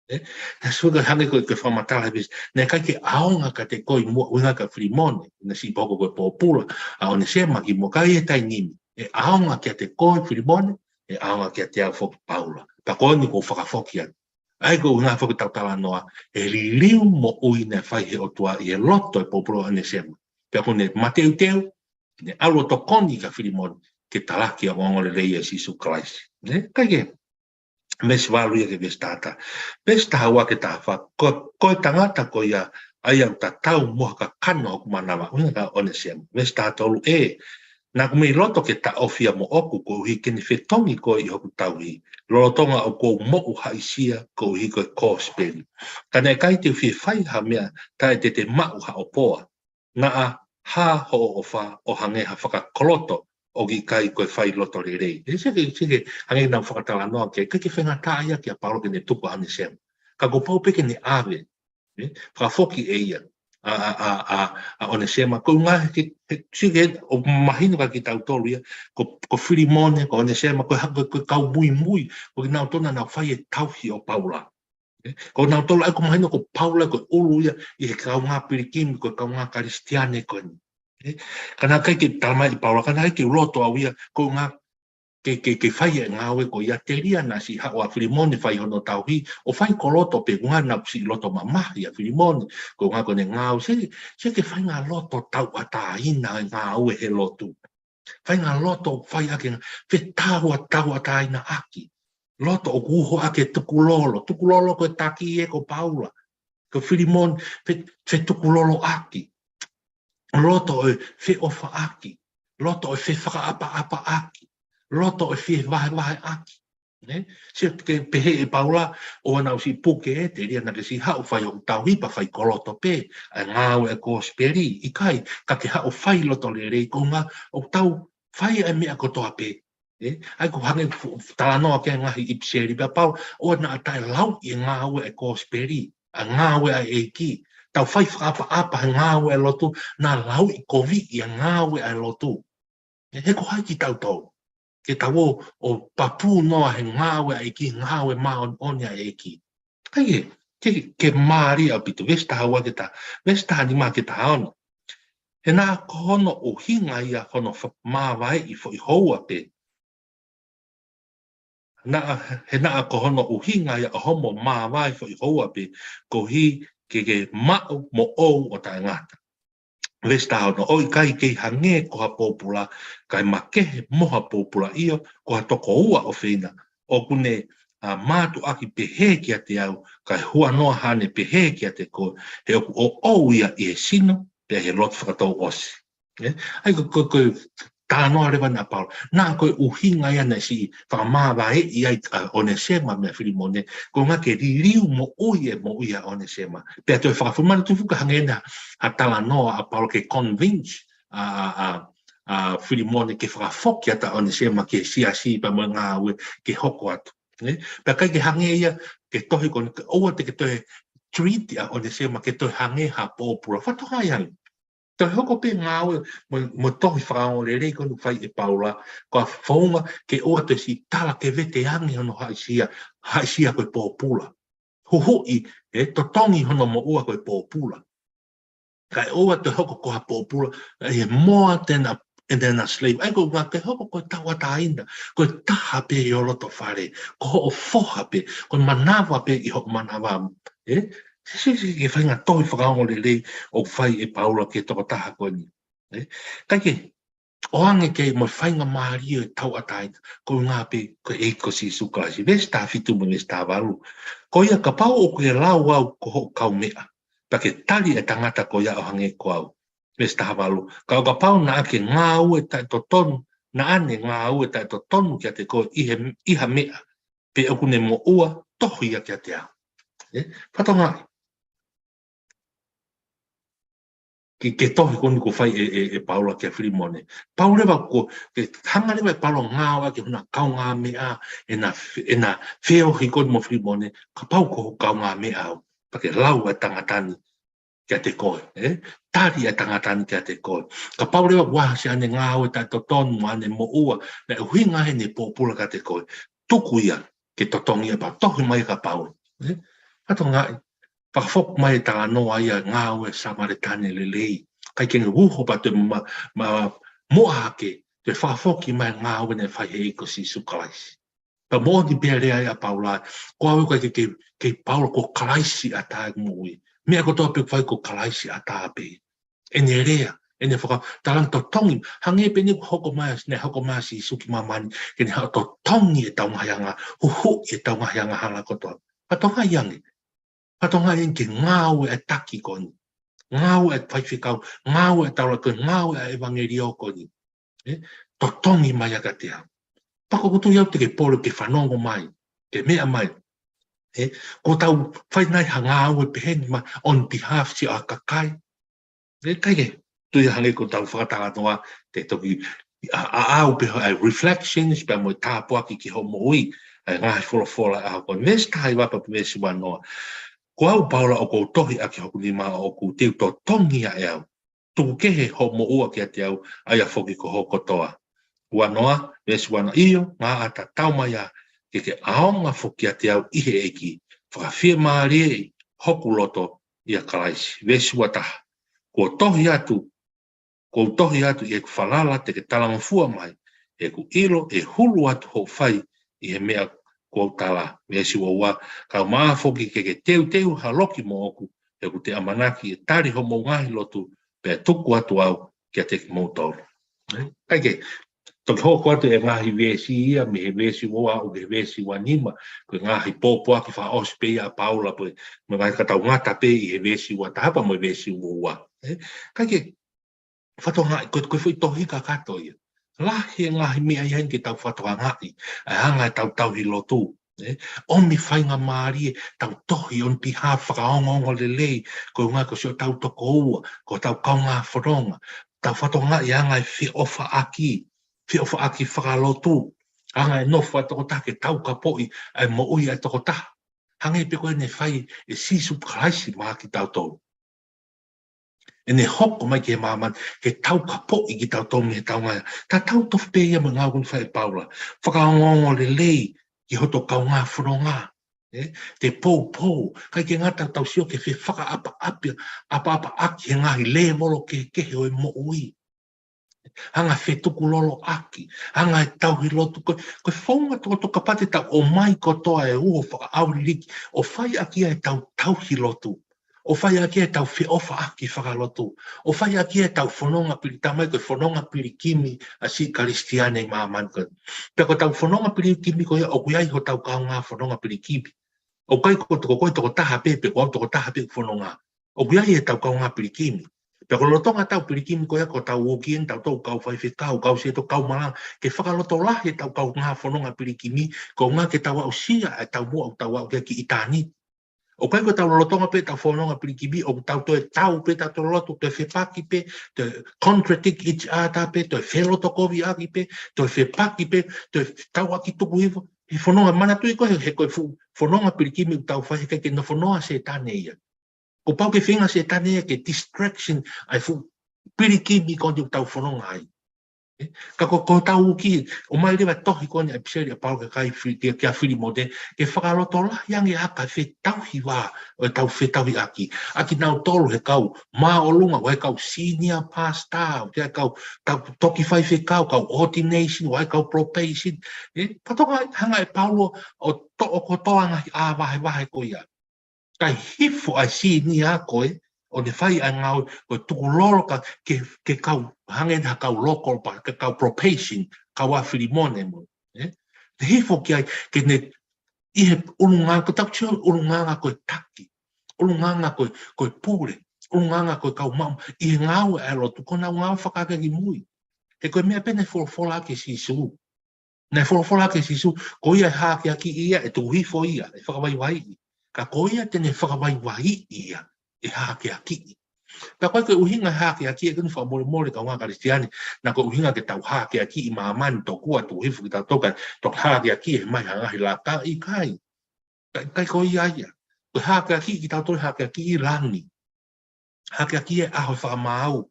Ē? Naʻe sio ka hangē ko e, ko e fakamatala he veesi, naʻe ʻikai ke ʻaonga kiate koe ʻi muʻa ʻuhinga kia Filimone, naʻe siʻi pē hoko ko e pōpula ʻa ʻOnesema kimuʻa, ka ʻi he taimi ni, ʻe ʻaonga kiate koe Filimone, ʻe ʻaonga kiate au foki Paula. Pea ko eni ʻoku ou fakafoki atu. ʻA ia ko e ʻuhinga foki ʻetau talanoa, he liliu moʻui naʻe fai he ʻOtua ʻi he loto e pōpula ʻo ʻOnesema. Pea ko ʻene mateuteu, ke ne ʻalu ʻo tokoni kia Filimone, ke talaki ʻa e ongoongolelei ʻa Sīsū Kalaisi. Ne? Kae ke, veesi valu ia ki he veesi taha taha. Veesi taha ua ki he taha fā, ko, ko e tangata ko ia, ʻa ia ʻoku tatau mo ha kakano ʻo hoku manava, ʻuhinga kia ʻOnesema. Veesi taha tolu, ʻe, Naʻa ku mei loto ke taʻofi ia moʻoku koeʻuhi ke ne fetongi koe ʻi hoku tauhi, lolotonga ʻoku ou moʻua haʻisia koeʻuhi ko e kosipeli. Ka naʻe ʻikai te u fie fai ha meʻa taʻe te te maʻu haʻo poa. Naʻa hā hoʻo ʻofa ʻo hangē ha fakakoloto ʻoku ʻikai ko e fai loto lelei. ʻE seke, seke, hangē naʻa ku fakatalanoa ki ai, ʻikai ke faingataʻaʻia kia Paula ke ne tuku ʻa ʻOnesema. Ka kuo pau pē ke ne ʻave, ē, fakafoki ʻe ia ʻa, ʻa, ʻa, ʻa, ʻa ʻOnesema. Ko e ʻuhinga he, he, seke, ʻoku mahino kia kitautolu ia, ko, ko Filimone, ko ʻOnesema, ko e ha-, ko, ko e kau muimui, ko kinautolu naʻa nau fai e tauhi ʻo Paula. Ē, ko kinautolu ʻa ia ʻoku mahino ko Paula ko e ʻulu ia ʻi he kaungā pilikimi, ko e kaungā Kalisitiane ko eni. Ē, ka naʻe ʻikai ke talamai ʻe Paula, ka naʻe ʻikai ke u loto au ia, ko e ʻuhinga ke, ke, ke fai e ngāue ko ia, telia naʻe siʻi haʻu ʻa Filimone fai hono tauhi, ʻo fai koloto pē, ko e ʻuhinga naʻe siʻi loto mamahi ʻa Filimone, ko e ʻuhinga ko ʻene ngāue, seke, seke faingaloto tauʻatāina e ngāue he lotu. Faingaloto ʻoku fai ʻaki e ngāue, fetauʻa, tauʻatāinaʻaki. Loto ʻoku uho ʻaki e tukulolo, tukulolo ko e taki ē ko Paula. Ko Filimone, fe, fetukuloloʻaki. Loto ʻo e feʻofaʻaki. Loto ʻo e fefakaʻapaʻapaʻaki. Loto ʻo e fevahevaheʻaki. Nē? Sio ki he pehē ʻe Paula, ʻoua naʻa ku siʻi puke ē, telia naʻa ke siʻi haʻu fai hoku tauhi pea fai koloto pē ʻa e ngāue ʻa e kosipeli, ʻikai, ka ke haʻu fai loto lelei, ko e ʻuhinga ʻoku tau fai ʻa e meʻa kotoa pē. Ē? ʻA ia ʻoku hangē fu-, talanoa ki he ngaahi ʻipiseli pē ʻa Paula, ʻoua naʻa taʻelau ʻi he ngāue ʻa e kosipeli, ʻa e ngāue ʻa e ʻEiki. Tau fai fakaʻapaʻapa he ngāue ʻa e lotu, naʻa lauʻikoviʻi ʻa e ngāue ʻa e lotu. Ē, he ko hai kitautolu ke tau ō ʻo papū noa he ngāue ʻa e ʻEiki, ngāue māʻoniʻoni ʻa e ʻEiki. ʻA ia, ke, ke mālie ʻaupito, veesi taha ua ki he ta-, veesi taha nima ki he taha ono. He naʻa ko hono ʻuhinga ia hono fa-, māvaeʻi foʻi houa pē. Naʻa, he naʻa ko hono ʻuhinga ia ʻo hoʻomo māvae foʻi houa pē, koeʻuhi ke ke maʻu moʻou ʻo taʻengata. Veesi taha ono, ʻo ʻikai kei hangē ko ha pōpula, kae makehe mo ha pōpula, ʻio, ko ha toko ua ʻofeina. ʻOku ne, ā, mātuʻaki pehē kiate au, kae huanoa haʻane pehē kiate koe, he ʻoku ʻoʻou ia ʻi he sino, pea ʻi he lotu fakatouʻosi. Ē? ʻA ia ko, ko, ko e talanoa leva ʻena ʻa Paula. Naʻa ko e ʻuhinga ia naʻe siʻi fakamāvaeʻi ai ʻa ʻOnesema meia Filimone, ko e ʻuhinga ke liliu moʻui e moʻui ʻa ʻOnesema. Pea toe fakafuʻu mai tuku ka hangē ʻena ha talanoa ʻa Paula ke convince ʻa, ʻa, ʻa, ʻa Filimone ke fakafoki atu ʻa ʻOnesema ki he siasi pea mo e ngāue ke hoko atu. Ē? Pea ʻikai ke hangē ia ki he tohi ko eni, ʻoua te ke toe treat ʻa ʻOnesema ke toe hangē ha pōpula. Fakatokangaʻi ange. Toe hoko pē ngāue mo, mo e tohi fakaongoongolelei ko eni ʻoku fai ʻe Paula, ko e founga ke ʻoua toe siʻi tala ke vete ange hono haʻisia, haʻisia ko e pōpula. Huhuʻi, ē, totongi hono moʻua ko e pōpula. Kae ʻoua toe hoko ko ha pōpula, ē, more than a, than a slave. ʻA ia ko e ʻuhinga ke hoko ko e tauʻatāina, ko e taha pē ʻi ho loto fale, ko hoʻo foha pē, ko e manava pē ʻi hoʻo manava. Ē? Sio, sio, sio ki he faʻahinga tohi fakaongoongolelei ʻoku fai ʻe Paula ki he tokotaha ko eni. Ē? Kae kehe, ʻoange ke mo e faingamālie ʻo e tauʻatāina, ko e ʻuhinga pē ko e ʻEiki ko Sīsū Kalaisi. Veesi taha fitu mo e veesi taha valu. Ko ia kapau ʻoku ke lau au ko hoʻo kaumeʻa, pea ke tali e tangata ko ia ʻo hangē ko au. Veesi taha valu. Ka ʻo kapau naʻa ke ngāue taʻetotonu, naʻa ne ngāue taʻetotonu kiate koe ʻi he, ʻi ha meʻa, pe ʻoku ne moʻua, tohi ia kiate au. Ē? Fakatokangaʻi. Ki he tohi ko eni ʻoku fai ʻe, ʻe, ʻe Paula kia Filimone. Pau leva ko, ke hanga leva ʻe Paula ʻo ngāueʻaki hono kaungāmeʻa, ʻena f-, ʻena feohi ko eni mo Filimone, kapau ko hoʻo kaungāmeʻa au, pea ke lau e tangata ni kiate koe, ē? Tali e tangata ni kiate koe. Kapau leva ʻoku ʻi ai haʻane ngāue taʻetotonu, haʻane moʻua, naʻe ʻuhinga ʻene pōpula kiate koe, tuku ia ke totongi ia pea tohi mai kia Paula. Ē? Fakatokangaʻi, fakafoki mai e talanoa ia ngāue Samēlia lelei. ʻIkai ke ne uho pea toe ma, ma, moʻua hake, toe fakafoki mai ngāue naʻe fai he ʻEiki ko Sīsū Kalaisi. Pea moʻoni pē lea ia ʻa Paula, ko au ʻikai ke, ke, ke Paula, ko Kalaisi ʻa e moʻui. Meʻa kotoa pē ʻoku fai ko Kalaisi ʻa pē. ʻEne lea, ʻene faka-, talanoa totongi, hangē pē ʻeni ʻoku hoko mai, naʻe hoko mai ʻa Sīsū ki māmani, ke ne haʻu ʻo totongi ʻetau ngaahi anga, huhuʻi ʻetau ngaahi angahala kotoa. Fakatokangaʻi ange. Fakatokangaʻi ange ki he ngāue ʻa e taki ko eni. Ngāue ʻa e faifekau, ngāue ʻa e taulaʻeiki, ngāue ʻa e ʻevangeliō ko eni. ē, totongi mai ʻa kiate au. Pea ko ʻeku tui au te ke pole ke fanongo mai, ke meʻa mai. Ē, ko tau fai nai ha ngāue pehē ni ma on behalf siʻa kakai. Ē, ʻikai ke, tui hangē ko tau fakatalanoa, te toki ʻa, ʻa, ʻaʻau pē ʻa e reflections, pea mo e tāpuaki ki hoʻo moʻui, ʻa e ngaahi folofola ʻa ko e veesi taha hiva pea mo e veesi ua noa. Ko au Paula ʻoku ou tohi ʻaki hoku nima ʻoku te u totongi ʻa e au. Tuku kehe hoʻo moʻua kiate au, ʻa ia foki ko hoʻo kotoa. Ua noa, veesi ua noa, ʻio, ngā ʻata tau mai ā, ke ke ʻaonga foki kiate au ʻi he ʻEiki, fakafiemālieʻi hoku loto ʻia Kalaisi. Veesi ua taha, kuo tohi atu, kuo tohi atu ʻi heʻeku falala te ke talangofua mai, ʻeku ʻilo ʻe hulu atu hoʻo fai ʻi he meʻa kuo u tala. Veesi ua ua, kau mai ā foki ke ke teuteu ha loki moʻoku, he ʻoku te ʻamanaki ʻe tali hoʻomou ngaahi lotu, pea tuku atu au kiate kimoutolu. Ē, ʻikai ke, toki hoko atu e ngaahi veesi ia, mei he veesi ua ua ʻo ki he veesi ua nima, ko e ngaahi pōpoaki fakaʻosi pē ia ʻa Paula pē, mo e ngaahi ka tau ngata pē ʻi he veesi ua taha pea mo e veesi ua ua. Ē, ʻikai ke, fakatokangaʻi, ko e, ko e foʻi tohi kakato ia. Lahi e ngaahi meʻa ia heni ke tau fakatokangaʻi, ʻa e anga ʻetau tauhi lotu. Ē, ʻomi faingamālie, tau tohi on behalf fakaongoongo lelei, ko e ʻuhinga ko siʻotau tokoua, ko hotau kaungā fononga, tau fakatokangaʻi anga e feʻofaʻaki, feʻofaʻaki fakalotu, anga e nofo ʻa e tokotaha ke taukapoʻi ʻa e moʻui ʻa e tokotaha. Hangē pē ko ʻene fai ʻe Sīsū Kalaisi maʻa kitautolu. ʻEne hoko mai ki he māmani, ke taukapoʻi kitautolu mei heʻetau ngaahi. Tatau tofu pē ia mo e ngāue kuo ne fai ʻe Paula. Fakaongoongo lelei ki hoto kaungā fononga. Ē, te poupou, ʻikai ke ngata tau sio ki he fefakaʻapaʻapi, ʻapaʻapaʻaki he ngaahi lēvolo kehekehe ʻo e moʻui. Anga fetukuloloʻaki, anga e tauhi lotu, ko, ko e founga tokotoko kapau te tau ʻomai kotoa e uho fakaʻauliliki, ʻo fai ʻaki ʻa e tau tauhi lotu, ʻo fai ʻaki ʻa e tau feʻofaʻaki fakalotu, ʻo fai ʻaki ʻa e tau fononga pili-, tamai ko e fononga pilikimi ʻa siʻi Kalisitiane ʻi māmani ko ē. Pea ko e tau fononga pilikimi ko ia, ʻoku ʻi ai hotau kaungā fononga pilikimi. ʻOku ʻikai ko toko ko e tokotaha pē, pe ko au tokotaha pē fononga. ʻOku ʻi ai ʻetau kaungā pilikimi. Pea ko e lolotonga ʻetau pilikimi ko ia ko hotau ʻuki eni, tautolu kau faifekau, kau setuata, kau malanga, ke fakalotolahi ʻetau kaungā fononga pilikimi, ko e ʻuhinga ke tau aʻusia ʻetau moʻui ʻoku tau aʻu ki ai ki ʻitāniti. ʻOku ʻikai ko ʻetau lolotonga pē ʻetau fononga pilikimi, ʻoku tau toe tau pē, tau toe lotu, toe fepaki pē, toe contradict each other pē, toe felotokoviʻaki pē, toe fepaki pē, toe tauʻaki tuku hifo, he fononga manatuʻi ko ē, he ko e fuʻu fononga pilikimi ʻoku tau fai, he ʻikai ke nofo noa Sētane ia. Kuo pau ke feinga Sētane ia ke distraction ʻa e fuʻu pilikimi ko eni ʻoku tau fononga ai. Ē, ka ko, ko hotau ʻuki, ʻomai leva e tohi ko eni ʻa e ʻipiseli ʻa Paula ki he kakai Fi-, ki, kia Filimone, ke fakalotolahi ange ʻa e fetauhi vā, ʻo e tau fetauhiʻaki. ʻA kinautolu he kau māʻolunga, ʻo e kau senior pastor, ʻo e kau, kau toki faifekau, kau ordination, ʻo e kau probation. Ē, patoka hanga ʻe Paula ʻo toʻo kotoa ngaahi ʻā vahevahe ko ia. Kae hifo ʻa e senior ko ē, ʻo ne fai ʻa e ngāue, ko e tukulolo ka ke, ke kau, hangē ha kau local pa, ke kau probation, kau ʻa Filimone mo. Ē? Te hifo ki ai, ke ne, ʻi he ʻulungaanga, ko tau tio ʻulungaanga ko e taki. ʻUlungaanga ko e, ko e pule. ʻUlungaanga ko e kau maʻu. ʻI he ngāue ʻa e lotu, ko ʻenau ngāue fakaake ki mui. He ko e meʻa pē naʻe folofola ʻaki ʻe Sīsū. Naʻe folofola ʻaki ʻe Sīsū, ko ia ʻe hākeakiʻi ia, ʻe tuku hifo ia, ʻe fakavaivaiʻi. Ka ko ia te ne fakavaivaiʻi ia, ʻe hākeakiʻi. Pea ko e ʻuhinga hākeakiʻi, ʻoku ne fakamolemole kaungā Kalisitiane, naʻa ko e ʻuhinga ke tau hākeakiʻi māmani tokua tuku hifo kitautolu kae toki hākeakiʻi ʻe he ʻomai ha ngaahi laka, ʻikai. ʻIkai, ʻikai ko ia ia. Ko e hākeakiʻi kitautolu hākeakiʻi langi. Hākeakiʻi e ʻaho fakamaau.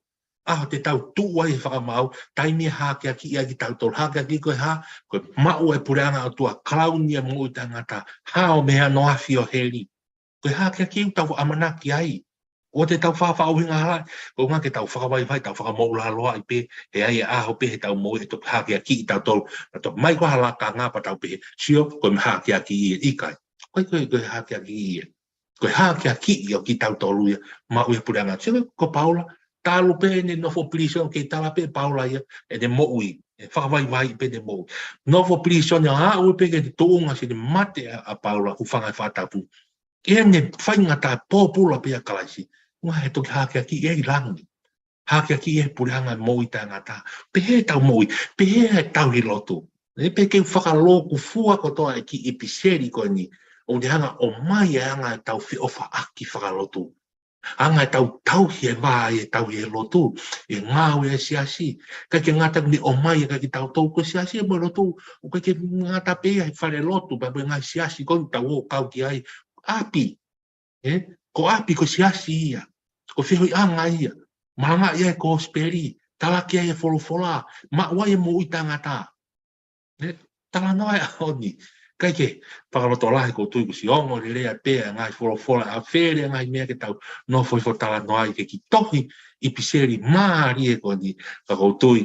ʻAho te tau tuʻu ai he fakamaau, taimi ʻe hākeakiʻi ai kitautolu. Hākeakiʻi ko e hā, ko e maʻu e puleʻanga ʻo e ʻOtua, kalauni e moʻui taʻengata, hao mei he ano afi ʻo heli. Ko e hākeakiʻi ʻoku tau ʻamanaki ai. ʻOua te tau fakaʻuhinga hala, ko e ʻuhinga ke tau fakavaivai, tau fakamoʻulaloaʻi pē, he ʻe ʻi ai e ʻaho pē he tau moʻui ʻe toki hākeakiʻi tautolu, naʻa toki ʻomai ko ha lakanga pea tau pehē, sio, ko e meʻa hākeakiʻi ia, ʻikai. Ko e, ko e, ko e hākeakiʻi ia. Ko e hākeakiʻi ʻo kitautolu ia, maʻu ia puleʻanga. Sio ko Paula, talu pē ʻene nofo pilīsone, kei tala pē ʻe Paula ia, ʻene moʻui, ʻe fakavaivai pē ʻene moʻui. Nofo pilīsone, aʻu pē ki he tuʻunga siʻene mate ʻa, ʻa Paula, hūfanga he fakatapu. ʻEne faingataʻa pōpula pē ʻia Kalaisi, ʻuhinga he toki hākeakiʻi ia ʻi langi. Hakeakiʻi e puleʻanga e moʻui taʻengata. Pehē ʻetau moʻui, pehē ʻetau tauhi lotu. ʻE pehē ke fakalōkufua kotoa e kiʻi ʻipiseli ko eni. ʻOku ne hanga ʻo ʻomai e anga ʻetau feʻofaʻaki fakalotu. Anga ʻetau tauhi e vā ʻi he tauhi e lotu, e ngāue e siasi. ʻIkai ke ngata ʻoku ne ʻomai e ka kitautolu ko e siasi e mo e lotu, ʻoku ʻikai ke ngata pē ia he fale lotu, pea mo e ngaahi siasi ko eni ʻoku tau ō kau ki ai. ʻApi, ē? Ko ʻapi ko e siasi ia. Ko e feohiʻanga ia. Malangaʻi ai e kosipeli, talaki ai e folofola, maʻu ai e moʻui taʻengata. Ē, talanoa e ʻaho ni. ʻIkai ke, fakalotolahi ʻoku ou tui kuo ʻosi ongo lelei pē e ngaahi folofola ʻa e fele e ngaahi meʻa ke tau nofo hifo ʻo talanoa ai ki he kiʻi tohi ʻipiseli mālie ko eni, ka ʻoku ou tui.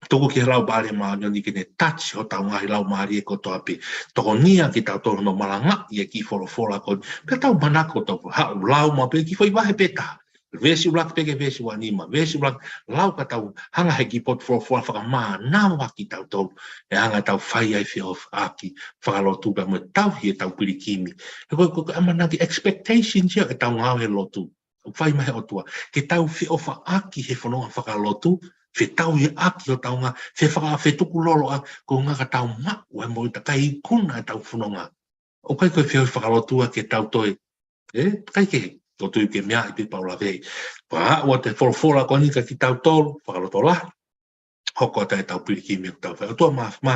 Tuku ki he Laumālie Māʻoniʻoni ke ne touch hotau ngaahi laumālie kotoa pē. Tokoniʻi kitautolu hono malangaʻi e kiʻi folofola ko eni. Pea tau manako tau haʻu lau maʻu pē kiʻi foʻi vahe pē taha. Veesi ʻuluaki pē ki he veesi ua nima, veesi ʻuluaki, lau ka tau hanga he kiʻi potu folofola ʻo fakamānava kitautolu. E anga ʻetau fai ai e feʻofaʻaki fakalotu pea mo e tauhi ʻetau pilikimi. He ko, ko, ko e ʻamanaki expectation ia ʻetau ngāue he lotu. ʻOku fai mai he ʻOtua. Ke tau feʻofaʻaki he fononga fakalotu, fetauhiʻaki hotau ngāue, fefaka-, fetukulolo ʻa, ko e anga ka tau maʻu e moʻui taʻengata ʻi he ikuna ʻetau fononga. ʻOku ʻikai ko e feohi fakalotu ia ke tau toe. Ē, ʻikai ke, ʻoku ou tui ke meaʻi pē Paula vei. Pea ʻoatu e folofola ko eni kia kitautolu, fakalotolahi. Hoko atu ʻetau pilikimi ʻoku tau fai. ʻOtua mā, mā,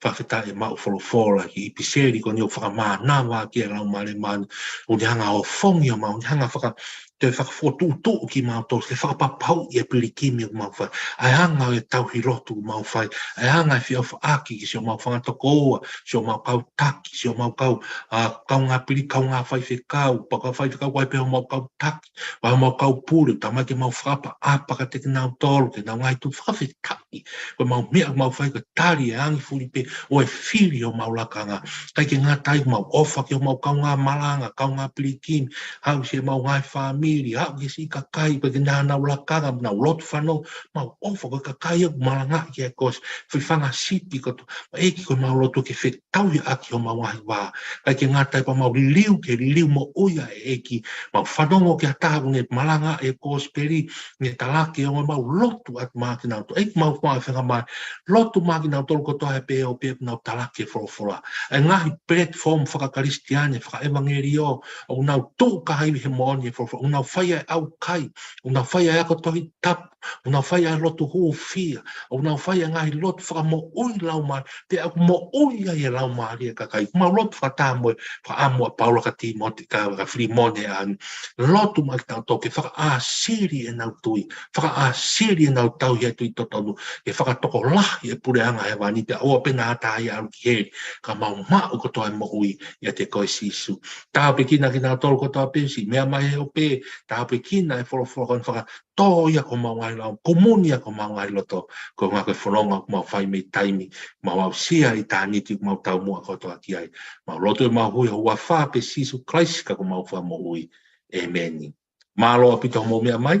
fakafetaʻi e maʻu folofola ki he ʻipiseli ko eni ʻoku fakamānava ki he Laumālie Māʻoniʻoni, ʻoku ne hanga ʻo ofongi homau, ʻoku ne hanga faka-, toe fakafokotuʻutuʻu kimautolu, ke fakapapauʻi e pilikimi ʻoku mau fai. ʻA e anga e tauhi lotu ʻoku mau fai. ʻA e anga e feʻofaʻaki ki siʻomau fanga tokoua, siʻomau kau taki, siʻomau kau, ā, kaungā pili, kaungā faifekau, pea kau faifekau, ʻa ia pē homau kau taki, ʻa homau kau pule, tau mai ke mau fakaʻapaʻapa kiate kinautolu, ke nau ngaahi tuʻu fakafetaʻi. Ko ʻemau meʻa ʻoku mau fai ko e tali e angi fuli pē ʻo e fili ʻo homau lakanga. ʻIkai ke ngata ai, mau ʻofa ki homau kaungā malanga, kaungā pilikimi, aʻu ki siʻemau ngaahi fāmili, aʻu ki siʻi kakai, pea ke nau, nau lakanga, nau lotu fanongo, mau ʻofa ko e kakai ʻoku malangaʻi ki he kosipeli, fanga sipi kotoa, ʻEiki ko ʻemau lotu ke fetauhiʻaki homau ngaahi vā. ʻIkai ke ngata ai pea mau liliu, ke liliu moʻui ʻa e ʻEiki. Mau fanongo ki ha taha ʻoku ne malangaʻi e kosipeli, ne talaki e ongo, mau lotu atu maʻa kinautolu. ʻEiki mau fai fenga mai, lotu maʻa kinautolu kotoa he pē ʻo pē ʻoku nau talaki e folofola. ʻA e ngaahi platform fakakalisitiane, fakaʻevangeliō, ʻoku nau tuʻu kahaimi he moʻoni e folofola, ʻoku nau fai ʻa e ʻaukai, ʻoku nau fai ʻa e ako Tohi Tapu, ʻoku nau fai ʻa e lotu hūfia, ʻoku nau fai ʻa e ngaahi lotu fakamoʻui laumālie, pea ʻoku moʻui ai e laumālie e kakai. Mau lotu fakataha mo e fakaʻamu ʻa Paula kia Tīmote, kia, kia Filimone ʻa eni. Lotu maʻa kitautolu ke fakaʻāsili ʻenau tui, fakaʻāsili ʻenau tauhi e tui totonu, ke fakatokolahi e puleʻanga hēvani pea ʻoua pē naʻa ʻatā ia ʻalu ki heli, ka mau maʻu kotoa e moʻui ʻiate koe Sīsū. Tāpuekina kinautolu kotoa pē siʻi meʻa mai he ope, tāpuekina e folofola ko eni faka- tō ia ki homau ngaahi lau, kumuni ia ki homau ngaahi loto, ko e anga ko e fononga ʻoku mau fai mei taimi, mau aʻusia ʻitāniti ʻoku mau taumuʻa kotoa ki ai. Mau lotu ʻemau hū ʻi he huafa pē Sīsū Kalaisi ko homau Fakamoʻui. ʻĒmeni. Mālō ʻaupito hoʻomou meʻa mai,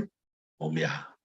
mou meʻa ā.